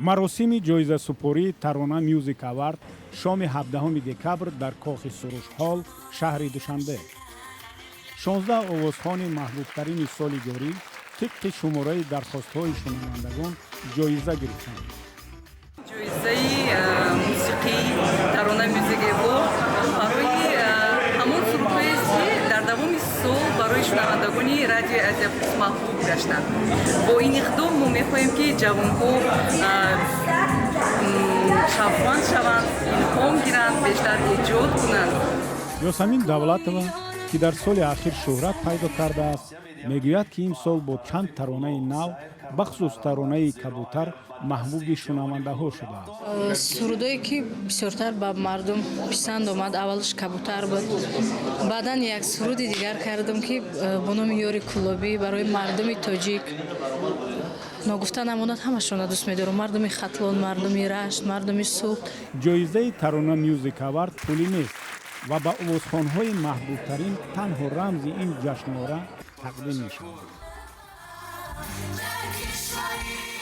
Маросими ҷоизасупории Тарона Music Award шоми 17 декабр дар кохи Суруш Ҳол, шаҳри Душанбе. 16 овозхони маҳбубтарини соли ҷорӣ тибқи шумораи дархостҳои шунавандагон ҷоиза гирифтанд. Ҷоизаи мусиқии Тарона Music Award барои ҳамон сурудҳоест, ки дар давоми сол барои шунавандагони радиои Азия Плюс маҳбуб гаштанд. Бо ин иқдом мо мехоҳем, ки ҷавонҳо шавқманд шаванд, илҳом гиранд, бештар эҷод кунанд. Ёсамин Давлатова, ки дар соли ахир шӯҳрат пайдо кардааст, мегӯяд, ки имсол бо чанд таронаи нав, бахусус таронаи «Кабутар», маҳбуби шунавандаҳо шудааст. Сурудое, ки бисёртар ба мардум писанд омад, аввалаш «Кабутар» буд, баъдан як суруди дигар кардам, ки бо номи «Ёри Кӯлобӣ», барои мардуми тоҷик. Ногуфта намонад, ҳамашонро дӯст медорам: мардуми Хатлон, мардуми Рашт, мардуми Суғд. Ҷоизаи Тарона Music Award пулӣ нест ва ба овозхонҳои маҳбубтарин танҳо рамзи ин ҷашнвора тақдим мешавад. Кишвари.